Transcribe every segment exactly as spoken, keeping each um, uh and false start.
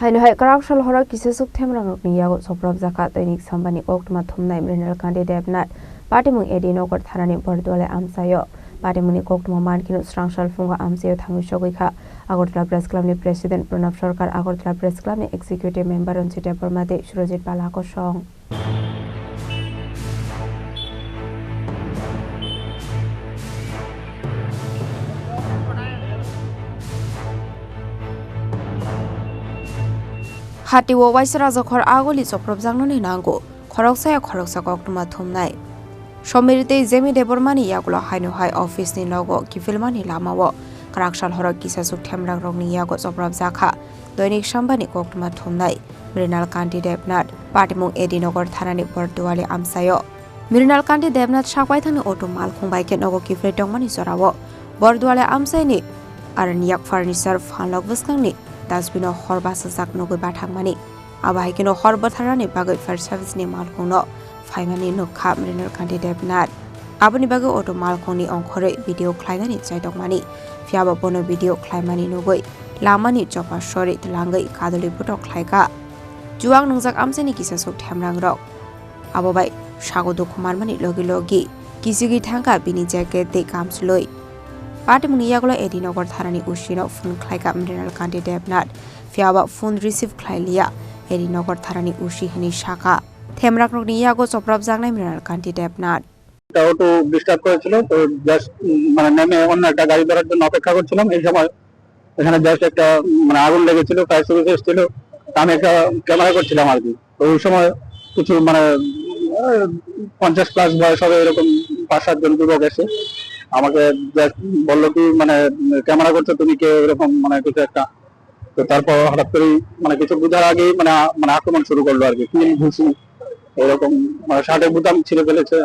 Haino hai kwrak sal horo kisasuk themrangrokni yago chopropjakha Doinik Sambani koktwma thumnai Mrinal Kanti Debnath, patimung A D Nagar thanani Borduale amchaio. Patimungni koktwma mankheno srangsal phungo amchaio thangwi sogwi kha. Agartala Press Clubni President Pranab Sarkar, Agartala Press Clubni Executive Member Ranjit Debbarma tei Surajit Bala kosong. Hati o waisa rajakhor agoli chopropjaknani nango, khoroksa ya khoroksa koktwma thumnai. Somiri tei Jemi Debbarmani yagulo haino hai office ni logo kiphilmani lamao kwrak sal horo kisasuk themrangrokni yago chopropjakha Doinik Sambani koktwma thumnai Mrinal Kanti Debnath, patimung A D Nagar thanani Borduale amchaio. Mrinal Kanti Debnath sakbaithangni auto malkhung bai khe nogo kiphilwi tongmani jorao Borduale amchaini Aranyak Furniture phanlok bwskangni dustbin-o hor bachajak nugwi bathangmani. Abo hai kheno hor bwtharnani bagwi fire service-ni malkhungno phaimani nukha Mrinal Kanti Debnath. Aboni bagwi auto malkhungni ongkhorwi video khlainani chaitokmani, phiyaba bono video khlaimani nugwi lamani chopa sori twlangwi kadulwi botok khlaikha. Chuwak nungjak amchaini kisasuk themrangrok. Abo bai sago dukhu manmani logi logi kichigwi thangkha bini jacket tei kamchwlwi. Patimungni yagulo A D Nagar thanani O C no phone khlaikha Mrinal Kanti Debnath, phiyaba phone receive khlai liya. A D Nagar thanani O C hwnwi sakha. Themrakrokni yago chopropjaknai Mrinal Kanti Debnath. একটা auto disturb করেছিল, তো জাস্ট মানে নেমে অন্য একটা গাড়ি ধরার জন্য অপেক্ষা করছিলাম। এই সময় এখানে জাস্ট একটা মানে আগুন লেগেছিল, ফায়ার সার্ভিস এসেছিল, তো আমি একটা ক্যামেরা করছিলাম আর কি। তো ওই সময় কিছু মানে আহ, পঞ্চাশ প্লাস বয়স হবে এরকম পাঁচ সাতজন যুবক এসে আমাকে জাস্ট বললো কি মানে ক্যামেরা করছো তুমি, কে এরকম মানে কিছু একটা। তো তারপর হঠাৎ করেই মানে কিছু বোঝার আগেই মানে আ- মানে আক্রমণ শুরু করলো আর কি, হুইল ঘুষি এরকম মানে শার্টের বোতাম ছিঁড়ে ফেলেছে।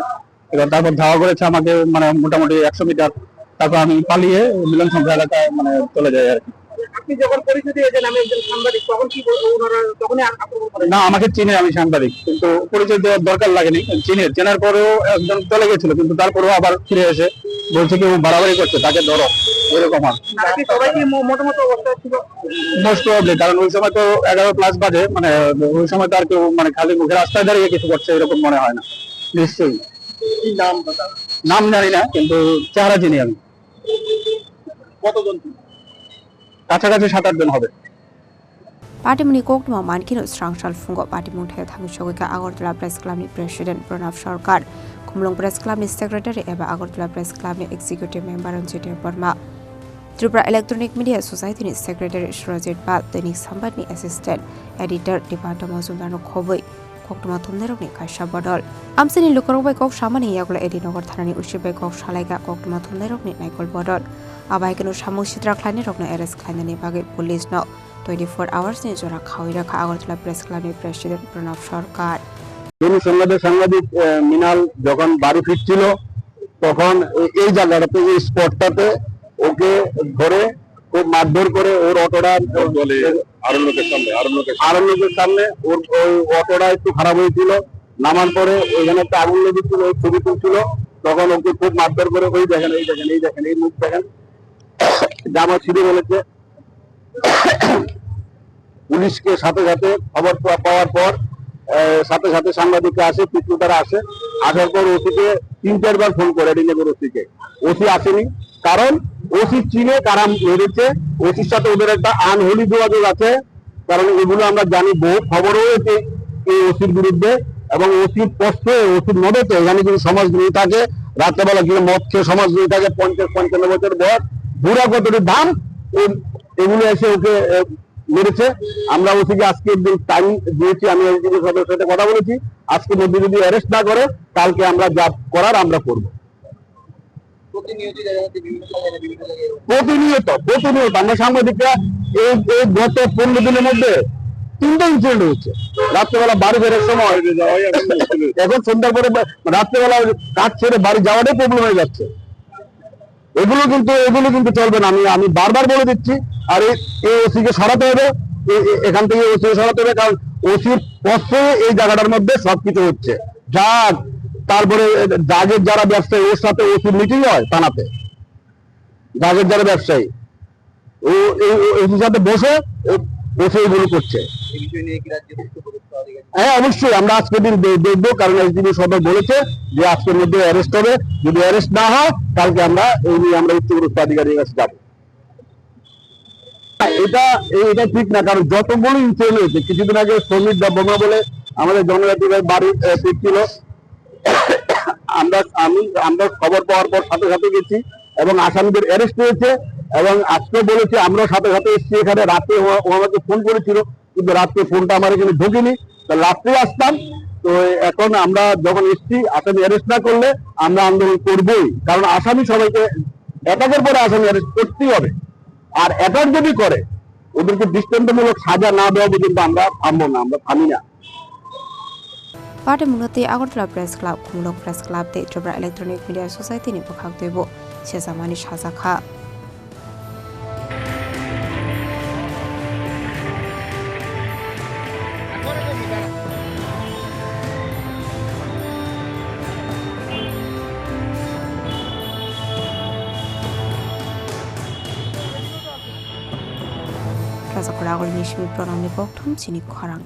এবার তারপর ধাওয়া করেছে আমাকে মানে মোটামুটি একশো মিটার। তারপর আমি পালিয়ে মিলন সংঘ এলাকায় মানে চলে যাই আর কি। আপনি যখন পরিচয় দিয়েছেন আমি একজন সাংবাদিক, তখন কি বল- ওনারা তখনই আ- আক্রমণ করেন? না, আমাকে চিনে, আমি সাংবাদিক, কিন্তু পরিচয় দেওয়ার দরকার লাগেনি। চিনে, চেনার পরেও একজন চলে গেছিল, কিন্তু তারপরেও আবার ফিরে এসে বলছে কি ও বাড়াবাড়ি করছে, তাকে ধরো, এরকম আর। তারা কি সবাই কি ম- মোটামুটি অবস্থায় ছিল? মোস্ট প্রবাবলি, কারণ ওই সময় তো এগারো প্লাস বাজে, মানে ওই সময় তো আর কেউ মানে খালি মুখে রাস্তায় দাঁড়িয়ে কিছু করছে এরকম মনে হয় না। নিশ্চয়ই। কি নাম তার? নাম জানি না, কিন্তু চেহারা চিনি আমি। কতজন ছিল? কাছাকাছি সাত আট জন হবে। Patimungni koktwma mankheno srangsal phungo patimung thaio thangwi sogwi kha Agartala Press Clubni President Pranab Sarkar, Khumulwng Press Clubni Secretary eba Agartala Press Clubni Executive Member Ranjit Debbarma, Tripura Electronic Media Societyni Secretary Surajit Pal, Doinik Sambadni Assistant Editor Dipanta Majumdarno khobwi koktwma thumnairokni kaisa bodol. Amchaini lukurok bai kok samani yagulo A D Nagar thanani O C bai kok salaikha koktwma thumnairokni naikol bodol. Abo hai kheno samung sitra khlainairokno arrest khlainani bagwi police no twenty-four hours ni jora khawi rakha Agartala Press Club ni President Pranab Sarkar. Doinik Sambad-o সাংবাদিক আহ, মৃণাল যখন বাড়ি ফিরছিল, তখন এ- এই জায়গাটাতে, এই স্পটটাতে ওকে ধরে খুব মারধর করে ওর অটোটা বটতলী আরণ্যকের সামনে, আরণ্যকের সামনে। আরণ্যকের সামনে ওর ওই অটোটা একটু খারাপ হয়েছিল। নামার পরে ওইখানে একটা আগুন লেগেছিল, ওই ছবি তুলছিল। তখন ওকে খুব মারধর করে, ওই দেখেন, এই দেখেন, এই দেখেন, এই মুখ দেখেন, জামা ছিঁড়ে ফেলেছে। পুলিশকে সাথে সাথে খবর পা- পাওয়ার পর আহ, সাথে সাথে সাংবাদিকরা আসে, পিছু তারা আসে। আসার পর ওসিকে তিন চারবার ফোন করে, এডিনগর ওসিকে, ওসি আসেনি। কারণ ওসি চিনে কারা মেরেছে, ওসির সাথে ওদের একটা আনহোলি যোগাযোগ আছে। কারণ এগুলো আমরা জানি, বহু খবরও হয়েছে এই ওসির বিরুদ্ধে। এবং ওসির কষ্টে, ওসির মদতে এখানে যদি সমাজদ্রোহী থাকে, রাত্রেবেলা যদি মদ খেয়ে সমাজদ্রোহী থাকে, পঞ্চাশ পঞ্চান্ন বছর বয়স, বুড়া কতটি দাম, ও- এগুলো এসে ওকে আহ, মেরেছে। আমরা ওসিকে আজকে একদিন টাইম দিয়েছি, আমি এসডিপিও সাহেবের সাথে কথা বলেছি। আজকের মধ্যে যদি অ্যারেস্ট না করে, কালকে আমরা যা করার আমরা করব। প্রতিনিয়ত প্রতিনিয়ত আমরা সাংবাদিকরা এই এই গত পনেরো দিনের মধ্যে তিনটা ইনসিডেন্ট হচ্ছে। রাত্রেবেলা বাড়ি ফেরার সময়, এখন সন্ধ্যার পরে বা- রাত্রেবেলা কাজ ছেড়ে বাড়ি যাওয়াটাই প্রবলেম হয়ে যাচ্ছে। এগুলো কিন্তু এগুলো কিন্তু চলবে না। আমি আমি বারবার বলে দিচ্ছি। আর এই এই ওসিকে সরাতে হবে। এ- এ- এখান থেকে ওসিকে সরাতে হবে, কারণ ওসির প্রশ্রয়ে এই জায়গাটার মধ্যে সবকিছু হচ্ছে। ড্রাগ, তারপরে ড্রাগের যারা ব্যবসায়ী, ওর সাথে ওসির মিটিং হয় থানাতে। ড্রাগের যারা ব্যবসায়ী, ও এই ও- ওসির সাথে বসে ও- প্রশ্ন এগুলো করছে। এই বিষয় নিয়ে কি রাজ্যের উচ্চ পদস্থ আধিকারিক? হ্যাঁ, অবশ্যই আমরা আজকের দিন দে-, দেখবো, কারণ এসডিপিও সদর বলেছে যে আজকের মধ্যে অ্যারেস্ট হবে। যদি অ্যারেস্ট না হয়, কালকে আমরা এই নিয়ে আমরা উচ্চপদস্থ আধিকারিকের কাছে যাবো। এটা, এই, এটা ঠিক না, কারণ যতগুলো ইনসিডেন্ট হয়েছে, কিছুদিন আগে সমীর দেববর্মা বলে আমাদের জনজাতি ভাই বাড়ি, আহ, ফিরছিল, আমরা, আমি, আমরা খবর পাওয়ার পর সাথে সাথে গেছি এবং আসামিদের অ্যারেস্ট হয়েছে এবং আজকে বলেছি, আমরা সাথে সাথে এসেছি এখানে। রাতে ও, ও আমাকে ফোন করেছিল, কিন্তু রাত্রে ফোনটা আমার এখানে ঢোকেনি। তো রাত্রে আসতাম। তো এখন আমরা যখন এসছি, আসামি অ্যারেস্ট না করলে আমরা আন্দোলন করবই, কারণ আসামি সবাইকে অ্যাটাকের পরে আসামি অ্যারেস্ট করতেই হবে। আর অ্যাটাক যদি করে, ওদেরকে দৃষ্টান্তমূলক সাজা না দেওয়া পর্যন্ত আমরা থামবো না, আমরা থামি না। Party mungno tei Agartala Press Club, Khumulwng Press Club tei Tripura Electronic Media Society ni bwkhak twibo sesamani sajakha. Rajakora agulni simi pranamni kokthum chini khorang.